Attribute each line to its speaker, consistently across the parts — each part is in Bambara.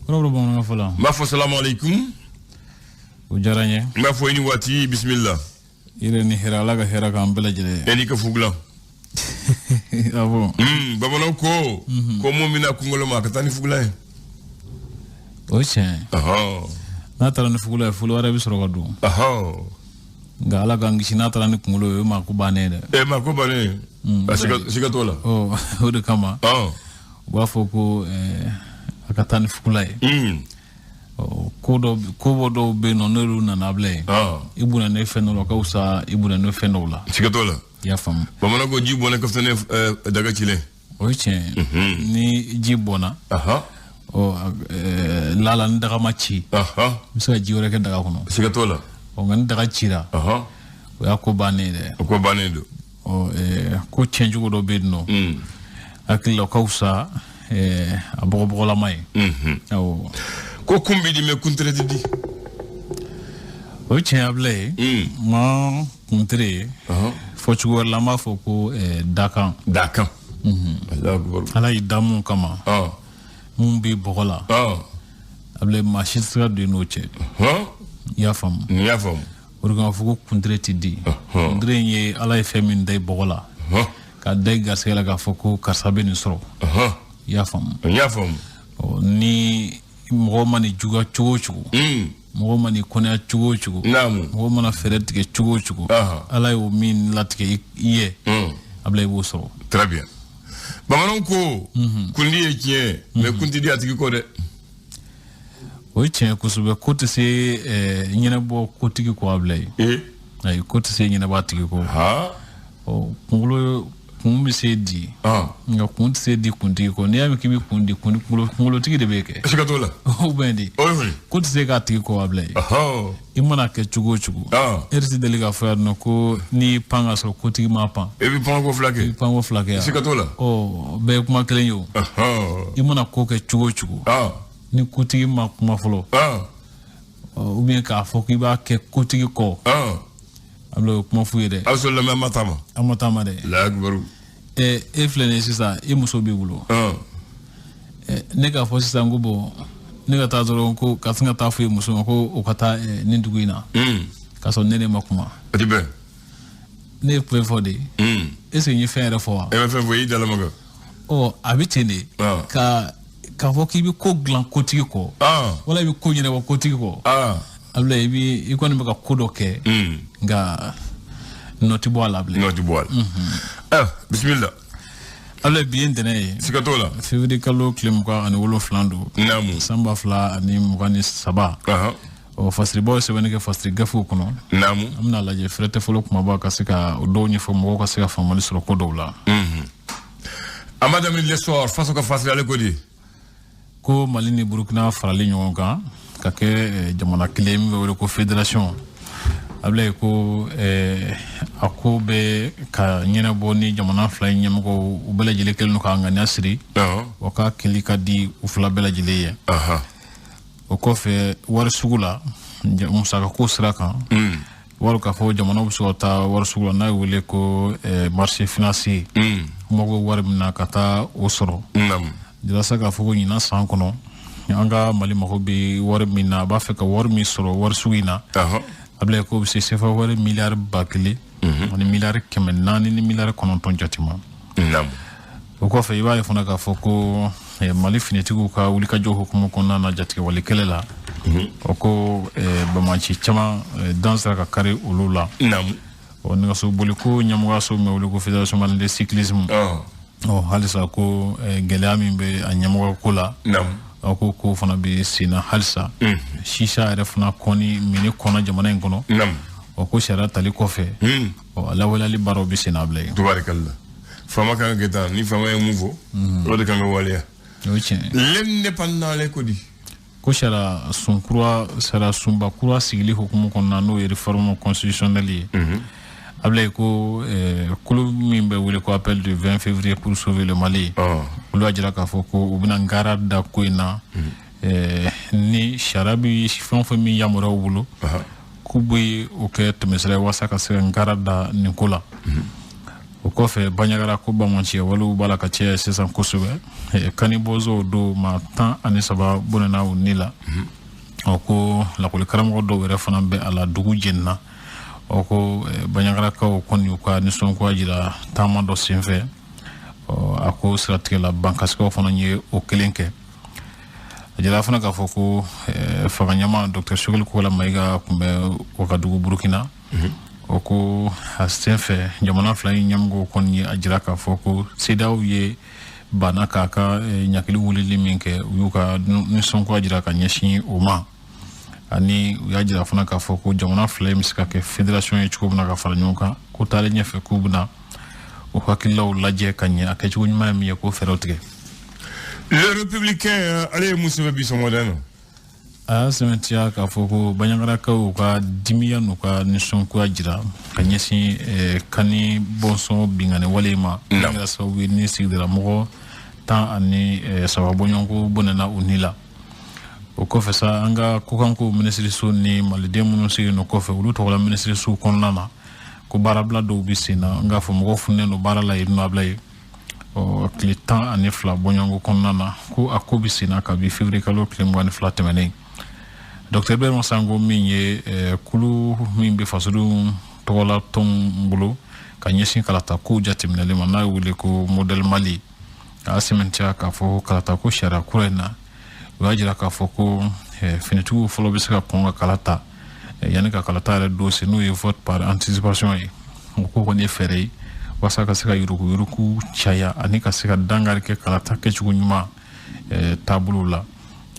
Speaker 1: Kɔrɔbɔrɔ bamanankan fɔ la.
Speaker 2: N b'a fɔ salamu aleykum.
Speaker 1: O diyara n ye.
Speaker 2: N b'a fɔ i ni waati, bisimila.
Speaker 1: I yɛrɛ ni hɛrɛ, Ala ka hɛrɛ k'an bɛɛ lajɛlen ye.
Speaker 2: E n'i ka fugulan.
Speaker 1: Ah bon?
Speaker 2: Bamananw ko ko mun bɛna kunkolo ma, a ka taa ni fugulan ye.
Speaker 1: O ye tiɲɛ ye. N'a taara ni fugulan ye, folo wɛrɛ bɛ sɔrɔ ka don. Nka Ala k'an kisi, n'a taara ni kunkolo ye, o ye maa ko bannen ye dɛ.
Speaker 2: E maa ko bannen ye. Siga t'o la.
Speaker 1: Ɔ, o de kama u b'a fɔ ko a ka taa ni fugulan ye. Ko dɔ, ko dɔw bɛ yen nɔ, n'olu nana bila yen, i bonya ne fɛn dɔ la, ka fisa i bonya ne fɛn dɔw la.
Speaker 2: Siga t'o la.
Speaker 1: I y'a faamu.
Speaker 2: Bamanan ko ji bɔnna ka fisa ne daga cilen.
Speaker 1: O ye tiɲɛ ye. Ni ji bɔnna, ɔ lala ni daga ma ci, i bɛ se ka ji wɛrɛ kɛ daga kɔnɔ.
Speaker 2: Siga t'o la.
Speaker 1: Ɔ, nka ni daga cira, o y'a ko bannen ye dɛ.
Speaker 2: O ko bannen don.
Speaker 1: Ɔ, ko tiɲɛcogo dɔ bɛ yen nɔ, hakili la o ka fisa a bɔgɔbɔgɔlama ye. Awɔ.
Speaker 2: Ko kun bɛ di mɛ kun tɛ di.
Speaker 1: O ye tiɲɛ bila ye. Maa kun tɛ fɔ cogo wɛrɛ la, an b'a fɔ ko dakan.
Speaker 2: Dakan.
Speaker 1: Ala y'i da mun kama, mun bɛ bɔgɔ la, a bila maa si tɛ se ka don i n'o cɛ. I y'a faamu.
Speaker 2: N y'a faamu.
Speaker 1: O de kama fɔ ko kuntere tɛ di. Kuntere in ye Ala ye fɛn min da i bɔgɔ la, k'a da i garisɛgɛ la, k'a fɔ ko karisa bɛ nin sɔrɔ. I y'a faamu.
Speaker 2: N y'a faamu.
Speaker 1: Ni mɔgɔ ma nin juguya cogo o cogo, mɔgɔ ma nin kɔnɛya cogo o cogo, mɔgɔ mana fɛɛrɛ tigɛ cogo o cogo, Ala y'o min latigɛ i ye, a bila i b'o sɔrɔ.
Speaker 2: Très bien. Bamananw ko kundi ye tiɲɛ ye, mɛ kun tɛ di a tigi kɔ dɛ.
Speaker 1: O ye tiɲɛ kosɛbɛ. Ko tɛ se ɲɛnabɔ kotigi kɔ, a bila ye. Ayi, ko tɛ se ɲɛnabɔ a tigi kɔ. Ɔ, kunkolo kun bɛ se di, nka kun tɛ se di kuntigi kɔ. N'i y'a mɛn k'i bɛ kun di, kunkolotigi de bɛ kɛ.
Speaker 2: Siga t'o la.
Speaker 1: O bɛ di. Ko tɛ se k'a tigi kɔ, a bila ye. I mana kɛ cogo o cogo, e tɛ deli k'a fɔ yan nɔ ko n'i pan ka sɔrɔ kotigi ma pan.
Speaker 2: E bɛ panko fila kɛ.
Speaker 1: I bɛ panko fila kɛ.
Speaker 2: Siga t'o la.
Speaker 1: Ɔ, bɛɛ ye kuma kelen ye o. I mana ko kɛ cogo o cogo, ni kotigi ma kuma fɔlɔ, ou bien k'a fɔ k'i b'a kɛ kotigi kɔ, a bila o ye kuma f'u ye dɛ.
Speaker 2: A sɔrɔ lamɛn, an ma taa ma.
Speaker 1: An ma taa ma dɛ.
Speaker 2: Lakibaru.
Speaker 1: E filɛ nin ye sisan, e muso b'i bolo. Ne k'a fɔ sisan ko bɔn, ne ka taa dɔrɔn ko ka sin ka taa fɔ i muso ma ko o ka taa nin dugu in na, k'a sɔrɔ ne de ma kuma.
Speaker 2: O ti bɛn.
Speaker 1: Ne ye kuma fɔ de. Est ce que n ye fɛn yɛrɛ fɔ wa?
Speaker 2: E bɛ fɛn fɔ, i y'i dalamaga.
Speaker 1: Ɔ, a bɛ ten de. Ka k'a fɔ k'i bɛ ko dilan kotigi kɔ, wala i bɛ ko ɲɛnabɔ kotigi kɔ, a bila i bɛ i kɔni bɛ ka ko dɔ kɛ, nka nɔ tɛ bɔ a la bilen.
Speaker 2: Nɔ tɛ bɔ a la. Bisimila.
Speaker 1: Ala, bi ye ntɛnɛn ye.
Speaker 2: Siga t'o la.
Speaker 1: Février kalo tile 27 don. San 2023. Ɔ, fasiribaw ye sɛbɛnni kɛ fasiri gafew kɔnɔ. An bɛna lajɛ fɛrɛ tɛ fɔlɔ kumaba ka se ka o dɔw ɲɛfɔ, mɔgɔw ka se ka faamuyali sɔrɔ ko dɔw la.
Speaker 2: An b'a daminɛ L'Essor, faso ka fasiri, ale ko di?
Speaker 1: Ko Mali ni Burukina farali ɲɔgɔn kan ka kɛ jamana kelen min bɛ wele ko fédération, a bila ko a ko bɛ ka ɲɛnabɔ ni jamana fila in ɲɛmɔgɔw u bɛɛ lajɛlen kɛlen don k'a ŋaniya siri, o ka kɛli ka di u fila bɛɛ lajɛlen ye. O kɔfɛ, wari sugu la, musakako sira kan, wari k'a fɔ jamanaw bɛ se ka taa wari sugu la n'a ye wele ko marché financier, u mago bɛ wari min na ka taa o sɔrɔ, walasa k'a fɔ ko ɲinan san kɔnɔ, an ka Mali mago bɛ wari min na, a b'a fɛ ka wari min sɔrɔ wari sugu in na, a bila ko bɛ se sefa wari miliyari 1000 ani miliyari 400 ni miliyari 9 jate ma. O kɔfɛ, i b'a ye fana k'a fɔ ko Mali finitigiw ka wulikajɔ hukumu kɔnɔna na, jatigɛwale kɛlɛ la, o ko banbaanci caman dan sera ka kari olu la. Ɔ, nɛgɛso boliko ɲɛmɔgɔyaso min bɛ wele ko Fédération malienne de cyclisme, ɔ, halisa ko gɛlɛya min bɛ a ɲɛmɔgɔ ko la, a ko fana bɛ sen na halisa. Sisa yɛrɛ fana kɔni minɛ kɔnɔ jamana in kɔnɔ, ɔ, ko sariya tali kɔfɛ, ɔ, a lawaleyali baaraw bɛ sen na bila yen.
Speaker 2: Tubarikalla, faama kan ka kɛ tan. Ni faama ye mun fɔ, o de kan ka waleya.
Speaker 1: O ye tiɲɛ ye.
Speaker 2: L'Indépendant, ale ko di?
Speaker 1: Ko sariya sun kura, sariya sunba kura sigili hukumu kɔnɔna, n'o ye réforme constitutionnelle ye, a bila ko kulu min bɛ wele ko Appel du 20 février pour sauver le Mali, olu y'a jira k'a fɔ ko u bɛna ngara da ko in na, ni sariya bɛ fɛn o fɛn min yamaruya u bolo, k'u bɛ o kɛ tɛmɛsira ye walasa ka se ka ngara da nin ko la. O kɔfɛ, Bandiagara, ko banbaanciya walew b'a la ka caya sisan kosɛbɛ. Kani bɔzɔw don, maa 13 bɔnɛna u ni la. Ɔ, ko lakɔli karamɔgɔ dɔw yɛrɛ fana bɛ a la, dugu jenina. Ɔ, ko Bandiagarakaw kɔni y'u ka nisɔngoya jira taama dɔ senfɛ. Ɔ, a ko siratigɛ la, bankasikaw fana ye o kelen kɛ. A jira fana k'a fɔ ko fanga ɲɛmaa Dr Choguel Kokalla Maïga tun bɛ Wagadugu, Burukina. O ko a senfɛ, jamana fila in ɲɛmɔgɔw kɔni ye a jira k'a fɔ ko CEDEAO ye banna k'a ka ɲakili wulili min kɛ, u y'u ka nisɔngoya jira ka ɲɛsin o ma. Ani u y'a jira fana k'a fɔ ko jamana fila in bɛ se ka kɛ fédération ye cogo min na ka fara ɲɔgɔn kan, ko taalen ɲɛfɛ, k'u bɛna o hakililaw lajɛ ka ɲɛ, a kɛcogo ɲuman ye min ye, k'o fɛɛrɛw tigɛ.
Speaker 2: Le Républicain, ale ye mun sɛbɛn bi sɔgɔmada in na?
Speaker 1: A y'a sɛmɛntiya k'a fɔ ko Bandiagarakaw ka dimiya n'u ka nisɔngoya jira ka ɲɛsin kani bɔnsɔn binkanni wale ma, min kɛra sababu ye ni sigidala mɔgɔ 13 bɔɲɔgɔnko bɔnɛna u ni la. O kɔfɛ sa, an ka kɔkanko minisiriso ni maliden minnu sigilen don kɔfɛ, olu tɔgɔla minisiriso kɔnɔna na, ko baarabila dɔw bɛ sen na. N k'a fɔ mɔgɔw fununen don baara la yen nɔ, a bila yen. Ɔ, tile 12 bɔɲɔgɔnko kɔnɔna na, ko a ko bɛ sen na kabi février kalo tile 22 tɛmɛnen. Docteur Ibrahima Sango, min ye kulu min bɛ fasodenw tɔgɔla tɔnw bolo ka ɲɛsin kalata kow jateminɛli ma, n'a ye wele ko Modèle Mali, a y'a sɛmɛntiya k'a fɔ ko kalata ko sariya kura in na, u y'a jira k'a fɔ ko finitigiw fɔlɔ bɛ se ka kɔn ka kala ta yanni ka kalata yɛrɛ don se, n'o ye vote par anticipation ye. O ko kɔni ye fɛɛrɛ ye walasa ka se ka yuruguyurugu caya ani ka se ka dankari kɛ kalata kɛcogo ɲuman taabolo la,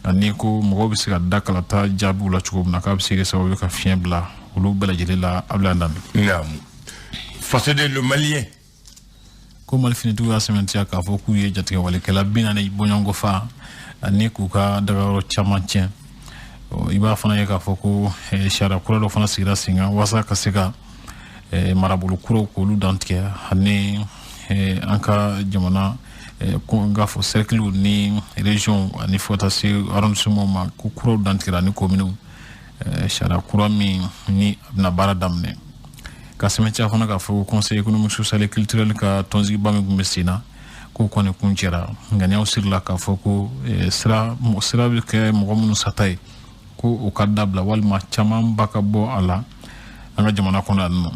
Speaker 1: ani ko mɔgɔw bɛ se ka da kalata jaabiw la cogo min na, k'a bɛ se kɛ sababu ye ka fiɲɛ bila olu bɛɛ lajɛlen la. Abdoulaye Dramé.
Speaker 2: Naamu. Fasoden, Le Malien.
Speaker 1: Ko Mali finitigiw y'a sɛmɛntiya k'a fɔ k'u ye jatigɛwalekɛla 40 bɔɲɔgɔnko fa ani k'u ka dagayɔrɔ caman tiɲɛ. I b'a fana ye k'a fɔ ko sariya kura dɔ fana sigira sen kan walasa ka se ka marabolo kuraw k'olu dantigɛ, ani an ka jamana, ko n k'a fɔ cercle ni région ani fo ka taa se arrondissement ma, ko kuraw dantigɛra ani communes, sariya kura min ni a bɛna baara daminɛ. Ka sɛmɛntiya fana k'a fɔ ko Conseil économique, social et culturel ka tɔnsigiba min tun bɛ sen na, k'o kɔni kun cɛra. Ŋaniyaw sirila k'a fɔ ko sira sira bɛ kɛ mɔgɔ minnu sata ye, ko o ka dabila walima camanba ka bɔ a la an ka jamana kɔnɔ yan nɔ.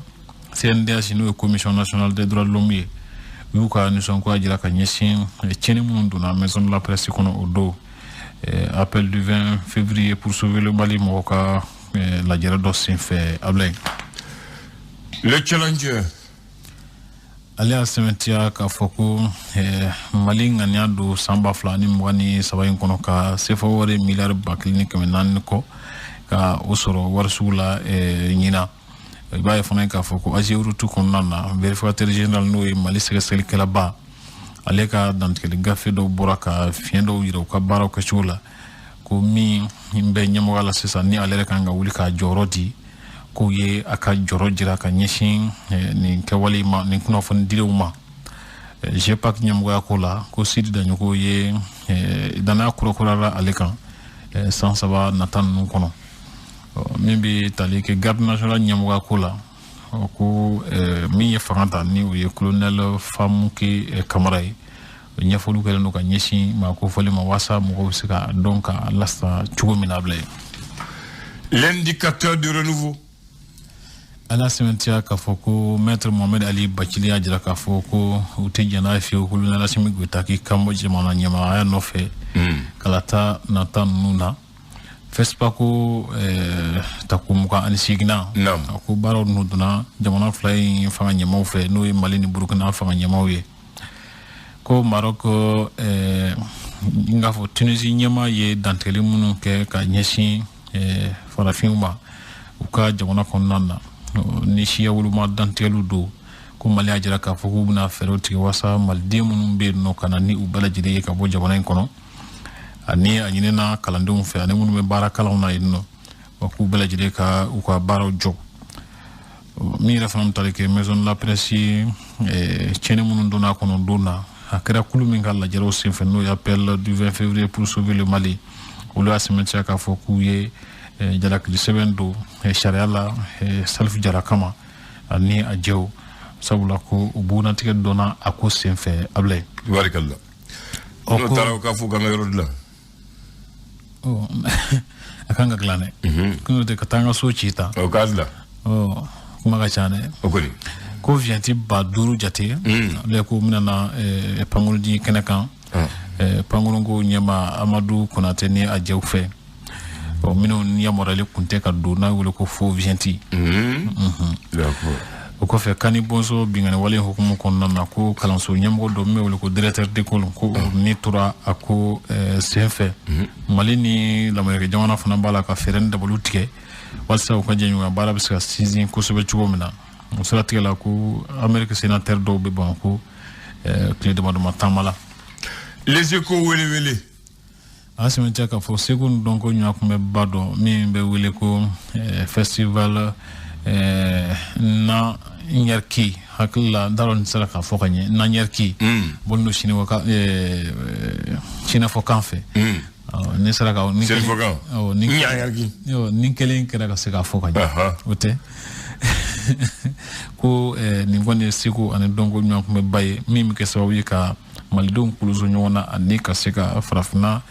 Speaker 1: CNDH, n'o ye Commission nationale des droits de l'homme ye, u y'u ka nisɔngoya jira ka ɲɛsin tiɲɛni minnu donna Maison de la Presse kɔnɔ o don, Appel du 20 février pour sauver le Mali mɔgɔw ka lajɛrɛ dɔ senfɛ, Ablaye.
Speaker 2: Le Challenger.
Speaker 1: Ale y'a sɛmɛntiya k'a fɔ ko Mali ŋaniya don san 2023 in kɔnɔ ka sefa wari miliyari 1400 ni kɔ ka o sɔrɔ wari sugu la ɲinan. I b'a ye fana k'a fɔ ko AGEROUTE kɔnɔna na, vérificateur général, n'o ye Mali sɛgɛsɛgɛlikɛlaba, ale ka dantigɛli gafe dɔw bɔra ka fiɲɛ dɔw yira u ka baaraw kɛcogo la, ko min bɛ ɲɛmɔgɔya la sisan, ni ale yɛrɛ kan ka wuli k'a jɔyɔrɔ di, k'o ye a ka jɔrɔ jira ka ɲɛsin nin kɛwale ma, nin kunnafoni dilenw ma. GEPAC ɲɛmɔgɔya ko la, ko Sidi Daɲogo ye danaya kurakurayara ale kan san 3 nata ninnu kɔnɔ. Min bɛ tali kɛ Garde nationale ɲɛmɔgɔya ko la, ko min ye fanga ta, ni o ye colonel Famuke Kamara ye, ɲɛfɔliw kɛlen don ka ɲɛsin maa kofɔlen ma walasa mɔgɔw bɛ se ka dɔn ka lasa cogo min na, a bila ye.
Speaker 2: L'Indicateur du Renouveau.
Speaker 1: Ala sɛmɛntiya k'a fɔ ko Maître Mohamed Ali Bathily y'a jira k'a fɔ ko u tɛ jɛn n'a ye fiyewu colonel Assimi Goïta k'i kan bɔ jamana ɲɛmaaya nɔfɛ kalata nata ninnu na. FESPACO tako 28nan, a ko baaraw ninnu donna jamana fila in fanga ɲɛmaw fɛ, n'o ye Mali ni Burukina fanga ɲɛmaw ye. Ko Maroc, n k'a fɔ Tunisie ɲɛmaa ye dantigɛli minnu kɛ ka ɲɛsin farafinw ma u ka jamana kɔnɔna na, ni siya woloma dantigɛliw don, ko Mali y'a jira k'a fɔ k'u bɛna fɛɛrɛw tigɛ walasa maliden minnu bɛ yen nɔ ka na ni u bɛɛ lajɛlen ye ka bɔ jamana in kɔnɔ, ani a ɲinina kalandenw fɛ ani minnu bɛ baara kalanw na yen nɔ, wa k'u bɛɛ lajɛlen ka u ka baaraw jɔ. Min yɛrɛ fana bɛ tali kɛ Maison de la Presse, tiɲɛni minnu donna a kɔnɔ don na, a kɛra kulu min ka lajɛrɛw senfɛ, n'o ye Appel du 20 février pour sauver le Mali, olu y'a sɛmɛntiya k'a fɔ k'u ye jalakili sɛbɛn don sariya la Salif Jara kama ani a jɛw. Sabula ko u bugunnatigɛ dɔnna a ko senfɛ, Abulayi.
Speaker 2: Barikalla. N'o taara, u k'a fɔ k'an ka yɔrɔ dilan.
Speaker 1: A kan ka dilan dɛ, ko n'o tɛ ka taa an ka so ci ta.
Speaker 2: O k'a dilan.
Speaker 1: Kuma ka ca dɛ.
Speaker 2: O kɔni.
Speaker 1: Ko viyɛnti 5000 jate, Abulayi, ko bɛna na pankurunjigin kɛnɛ kan, pankurunko ɲɛma Amadu Konate ni a jɛw fɛ, minnu yamaruyalen kun tɛ ka don, n'a wele ko faux viyɛnti. O kɔfɛ, Kani Bɔnsɔn binkanni wale hukumu kɔnɔna na, ko kalanso ɲɛmɔgɔ dɔ min bɛ wele ko directeur d'école, ko ni tora a ko sen fɛ. Mali ni Lameriki jamana fana b'a la ka fɛɛrɛ ni dabaliw tigɛ walasa u ka jɛɲɔgɔnya baara bɛ se ka sinsin kosɛbɛ cogo min na. O siratigɛ la, ko Amérique sénateur dɔw bɛ Bamakɔ tile dama dama taama la.
Speaker 2: Les Échos wele wele.
Speaker 1: A sɛmɛntiya k'a fɔ seko ni dɔnko ɲɔgɔn kunbɛba dɔ min bɛ wele ko festival na ɲɛriki, hakili la n t'a dɔn n sera k'a fɔ ka ɲɛ, na ɲɛriki bɔlen don sinafɔ kan fɛ. Ni sera ka
Speaker 2: ni Sinafɔkan.
Speaker 1: Ni kelen kɛra ka se k'a fɔ ka ɲɛ, o tɛ ko nin kɔni ye seko ani dɔnko ɲɔgɔn kunbɛba ye min bɛ kɛ sababu ye ka malidenw koloso ɲɔgɔn na ani ka se ka farafinna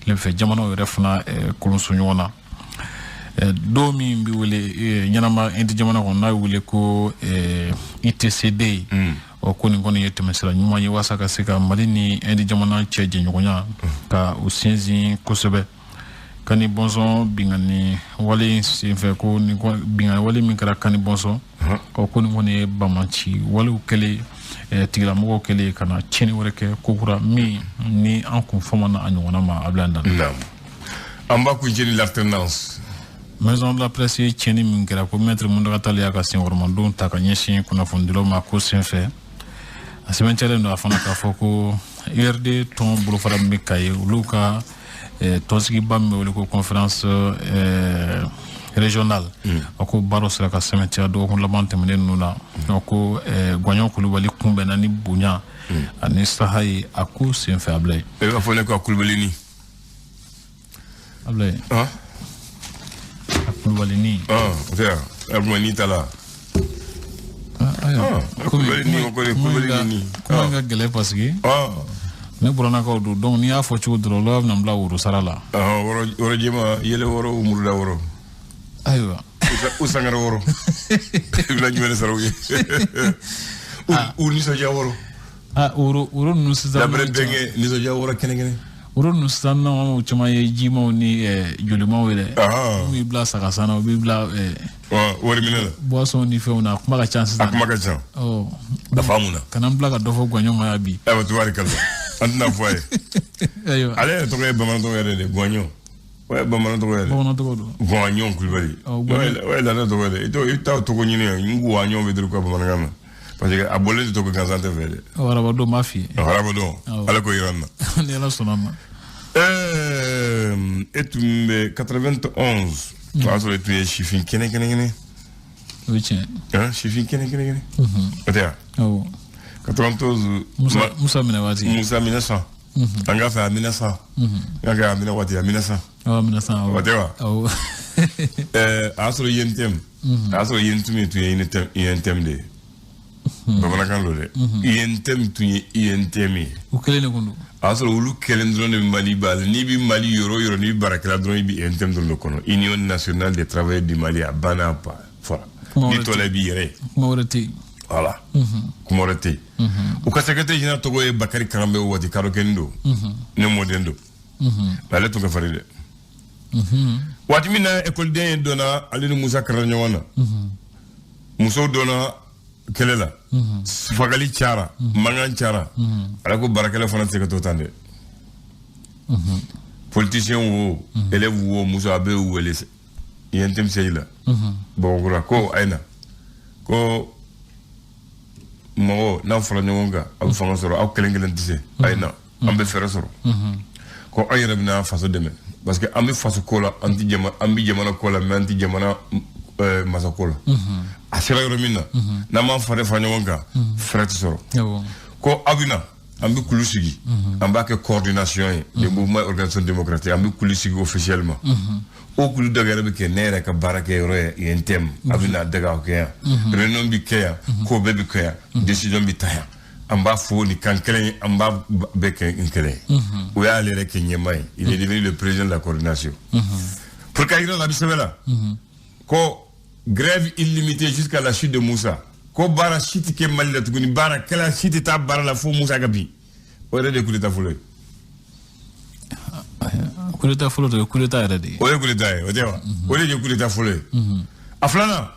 Speaker 1: tilefɛ jamanaw yɛrɛ fana koloso ɲɔgɔn na. Don min bɛ wele ɲɛnama Inde jamana kɔnɔ, n'a bɛ wele ko ITCD, ɔ ko nin kɔni ye tɛmɛsira ɲuman ye walasa ka se ka Mali ni Inde jamana cɛ jɛɲɔgɔnya ka u sinsin kosɛbɛ. Kani Bɔnsɔn binkanni wale in senfɛ, ko nin binkanni wale min kɛra Kani Bɔnsɔn, ɔ ko nin kɔni ye banbaanci walew kɛlen, tigilamɔgɔw kɛlen ka na tiɲɛni wɛrɛ kɛ kokura min ni an kun fɔma na a ɲɔgɔnna ma, a bila dan.
Speaker 2: An b'a kuncɛ ni L'Alternance.
Speaker 1: Maison de la Presse ye tiɲɛni min kɛra, ko maître Mountaga Tall y'a ka senkɔrɔmadon ta ka ɲɛsin kunnafonidilaw ma ko senfɛ. A sɛbɛntilen don a fana k'a fɔ ko URD tɔn bolofara min bɛ Kaye, olu ka tɔnsigiba min bɛ wele ko conférence régionale, a ko baaraw sera ka sɛmɛntiya dɔgɔkun laban tɛmɛnen ninnu na. Ko Gwaɲɔ Kulubali kunbɛnna ni bonya ani saha ye a ko senfɛ, Abulayi.
Speaker 2: E b'a fɔ ne ko a Kulubalini.
Speaker 1: Abulayi. A Kulubalini.
Speaker 2: O tɛ a kuma ni ta la. Kulubalini ko Kulubalini.
Speaker 1: Kuma in ka gɛlɛn parce que ne buranakaw don, donc n'i y'a fɔ cogo dɔrɔn, olu bɛna n bila woro sara la.
Speaker 2: Woro jɛma yɛlɛ woro, muruda woro.
Speaker 1: Ayiwa.
Speaker 2: U sangara woro. I bɛna jumɛn de sara u ye? U nisɔndiya woro.
Speaker 1: Woro woro ninnu sisan.
Speaker 2: Labɛrɛ bɛnkɛ nisɔndiya woro kɛnɛ kɛnɛ.
Speaker 1: Woro ninnu sisan nɔ, caman ye jimaw ni jolimaw ye dɛ. N'u b'i bila saga san na, u b'i bila
Speaker 2: wari minɛ la.
Speaker 1: Boisson ni fɛnw na, a kuma ka ca sisan.
Speaker 2: A kuma ka ca. A faamu na.
Speaker 1: Kana n bila ka dɔ fɔ Gwaɲɔ ma yan bi.
Speaker 2: Ayiwa, tubaarikala. An tɛna fɔ a ye.
Speaker 1: Ayiwa.
Speaker 2: Ale yɛrɛ tɔgɔ ye bamanan tɔgɔ yɛrɛ de, Gwaɲɔ. O ye bamanan tɔgɔ yɛrɛ.
Speaker 1: Bamanan tɔgɔ don.
Speaker 2: Gwaɲɔ Kulubali. O ye laada tɔgɔ ye dɛ. I t'aw tɔgɔ ɲini yan, n Gwaɲɔ bɛ dɔrɔn ka bamanankan na. Parce que a bɔlen tɛ tɔgɔ gansan tɛ fɛ dɛ.
Speaker 1: Arabadon m'a f'i ye.
Speaker 2: Arabadon. Ala k'o yira n na.
Speaker 1: Ni Ala sɔnna ma.
Speaker 2: E tun bɛ 91. O y'a sɔrɔ e tun ye sifin kɛnɛ kɛnɛ kɛnɛ.
Speaker 1: O ye tiɲɛ.
Speaker 2: Sifin kɛnɛ kɛnɛ kɛnɛ. O tɛ yan.
Speaker 1: Awɔ.
Speaker 2: 91.
Speaker 1: Musa minɛ waati.
Speaker 2: Musa minɛ san. An k'a fɛ a minɛ san. N k'a kɛ a minɛ waati, a minɛ san.
Speaker 1: Awɔ, minɛ san, awɔ.
Speaker 2: O tɛ wa?
Speaker 1: Awɔ.
Speaker 2: A y'a sɔrɔ UNTM. A y'a sɔrɔ UNTM tun ye UNTM de ye. Bamanankan don dɛ. UNTM tun ye UNTM ye.
Speaker 1: U kelen de kun don.
Speaker 2: A y'a sɔrɔ olu kelen dɔrɔn de bɛ Mali ba la. N'i bɛ Mali yɔrɔ o yɔrɔ, n'i bɛ baarakɛla dɔrɔn, i bɛ UNTM dɔrɔn de kɔnɔ. Union nationale des travailleurs du Mali, a banna ba fɔra. N'i tɔ la, i b'i yɛrɛ ye.
Speaker 1: Kuma wɛrɛ tɛ yen.
Speaker 2: Voilà. Kuma wɛrɛ tɛ yen. U ka secrétaire général tɔgɔ ye Bakari Karanbɛ, o waati kadɔkɛni don. Ne mɔden don. Ale tun ka farin dɛ. Waati min na ekɔliden ye donna, ale ni Musa kɛra ɲɔgɔn na. Musow donna kɛlɛ la. Fagali cayara, mankan cayara. Ala ko baarakɛla fana tɛ se ka to tan dɛ. Politicien wo, élève wo, muso a bɛ wele UNTM siège la. Bamakɔ ko a ye na. Ko mɔgɔ n'aw fara ɲɔgɔn kan, aw bɛ fanga sɔrɔ, aw kelen kelen tɛ se. A ye na, an bɛ fɛɛrɛ sɔrɔ. Ko an yɛrɛ bɛna faso dɛmɛ. Parce que an bɛ faso ko la, an tɛ jamana, an bɛ jamana ko la, mais an tɛ jamana masa ko la. A sera yɔrɔ min na, n'an m'an fari fara ɲɔgɔn kan, fɛɛrɛ tɛ sɔrɔ. Ko aw bɛ na, An bɛ kulu sigi, an b'a kɛ coordination ye, le mouvement organisation démocratique, an bɛ kulu sigi officiellement. O kulu dɔ yɛrɛ bɛ kɛ ne yɛrɛ ka baarakɛyɔrɔ ye UNTM, a bɛ na daga kɛ yan, réunion bɛ kɛ yan, ko bɛɛ bɛ kɛ yan, décision bɛ ta yan. An b'a fɔ ni kan kelen ye, an b'a bɛɛ kɛ n kelen ye. O y'ale yɛrɛ kɛ ɲɛmaa ye, il est devenu le président de la coordination. Pour k'a yira la, a bɛ sɛbɛn la ko grève illimitée jusqu'à la chute de Moussa, ko baara si tɛ kɛ Mali la tuguni, baarakɛla si tɛ taa baara la fo Moussa ka bin. O yɛrɛ de ye coup d'état fɔlɔ ye.
Speaker 1: Coup d'état fɔlɔ de ye coup d'état yɛrɛ de ye.
Speaker 2: O ye coup d'état ye, o tɛ wa? O de ye coup d'état fɔlɔ ye. A filanan,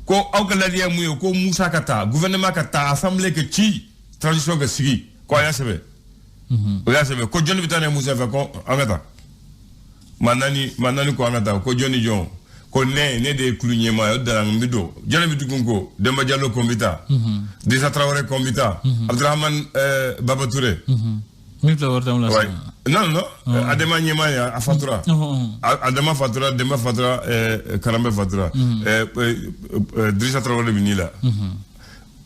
Speaker 2: ko aw ka ladiya mun ye? Ko Moussa ka taa, gouvernement ka taa, assemblée ka ci, transition ka sigi. Ko a y'a sɛbɛn, o y'a sɛbɛn. Ko jɔnni bɛ taa ni Moussa fɛ? Ko an ka taa, maa naani, maa naani ko an ka taa. Ko jɔn ni jɔn? Ko ne de ye kulu ɲɛmaa ye, o dara n bɛ don. Jɔnni bɛ tugun? Ko Demba Diallo ko n bɛ taa, Drissa Traoré ko n bɛ taa, Abdourahmane Baba Touré.
Speaker 1: Min filɛ wari t'anw la
Speaker 2: Ouais.
Speaker 1: sisan.
Speaker 2: Non, non, Adama ɲɛmaa ye, a fatura. Adama fatura, Demba fatura, Karambe fatura. Drissa Traoré bɛ nin la.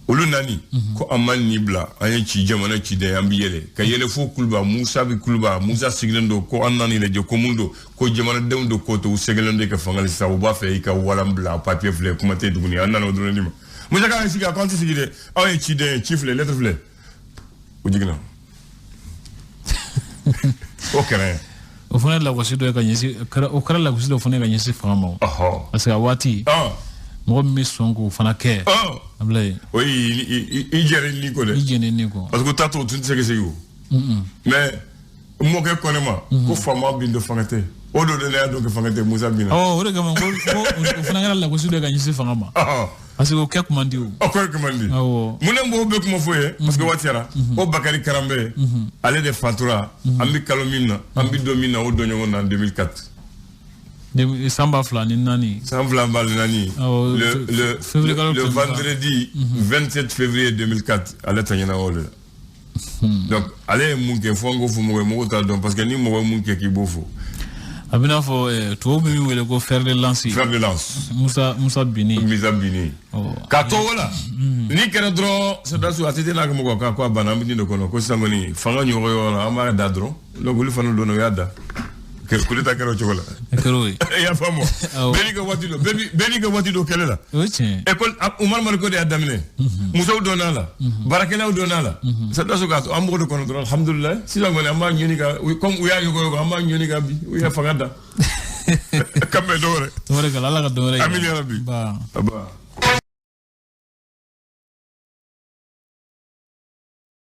Speaker 2: Olu naani ko an ma nin bila, an ye ci jamana ciden, an bɛ yɛlɛ ka yɛlɛ fo Kuluba. Musa bɛ Kuluba, Musa sigilen don. Ko an nana lajɛ, ko mun don? Ko jamanadenw don, ko to u sɛgɛlen don i ka fanga la sisan, u b'a fɛ i ka walan bila, papier filɛ, kuma tɛ tuguni, an nana o dɔrɔn di ma. Musa k'an sigi, a ko an tɛ sigi dɛ, aw ye ciden ye, ci filɛ, lettre filɛ. O jiginna, o kɛra yen.
Speaker 1: O fana ye lagosi dɔ ye ka ɲɛsin, o kɛra lagosi dɔ fana ye ka ɲɛsin fanga ma o. Parce que a waati, mɔgɔ min bɛ sɔn k'o fana kɛ, Abulaye.
Speaker 2: O y'i i jɛra ni ko dɛ.
Speaker 1: I jɛnnen ni kɔ.
Speaker 2: Parce que u t'a to u tun tɛ se ka segin o. Mais n mɔkɛ ko ne ma ko faama bin don, fanga tɛ. O don de ne y'a dɔn ko fanga tɛ, Musa binna.
Speaker 1: Awɔ, o de kama ko o fana kɛra lagosi dɔ ye ka ɲɛsin fanga ma. Parce que o kɛ kun man di o.
Speaker 2: O kɛ kun man di.
Speaker 1: Awɔ.
Speaker 2: Mun ne b'o bɛɛ kuma fɔ ye? Parce que waati yɛrɛ o Bakari Karanbɛ, ale de fatura. An bɛ kalo min na, an bɛ don min na, o don ɲɔgɔn na en 2004.
Speaker 1: San 2004.
Speaker 2: San 2004.
Speaker 1: Awɔ,
Speaker 2: Le
Speaker 1: février kalo
Speaker 2: le
Speaker 1: tile 20.
Speaker 2: Vendredi 27 février 2004, ale ta ɲɛna o de la. Donc ale ye mun kɛ? Fo an k'o fɔ mɔgɔ ye, mɔgɔw t'a dɔn, parce que ni mɔgɔ ye mun kɛ, k'i b'o fɔ.
Speaker 1: A bɛ n'a fɔ tubabu bɛ min wele ko fer de lance.
Speaker 2: Fer de lance.
Speaker 1: Musa Bini.
Speaker 2: Musa Bini.
Speaker 1: Awɔ.
Speaker 2: K'a to o la n'i kɛra dɔrɔn sɔrɔdasiw ATT n'a ka mɔgɔw kan ko a banna, an bɛ nin de kɔnɔ, ko sisan kɔni fanga ɲɔgɔn yɔrɔ la, an b'a da dɔrɔn. Donc olu fana donna, u y'a da, coup d'état kɛra o cogo la.
Speaker 1: A kɛra o ye.
Speaker 2: I y'a faamu?
Speaker 1: Awɔ.
Speaker 2: Bɛɛ n'i ka waati don, bɛɛ n'i ka waati don kɛlɛ la.
Speaker 1: O ye tiɲɛ ye.
Speaker 2: École Umar Mariko de y'a daminɛ, musow donna a la, baarakɛlaw donna a la, sɔrɔdasiw k'a to an b'o de kɔnɔ dɔrɔn. Alhamdulilayi, sisan kɔni an b'a ɲini ka comme u y'a yogoyogo, an b'a ɲini ka bi u y'a fanga da kan bɛn dɔwɛrɛ.
Speaker 1: Dɔ wɛrɛ kɛla, Ala ka dɔ wɛrɛ yira.
Speaker 2: Amin ya Rabbi.
Speaker 1: Ba.
Speaker 2: Aba.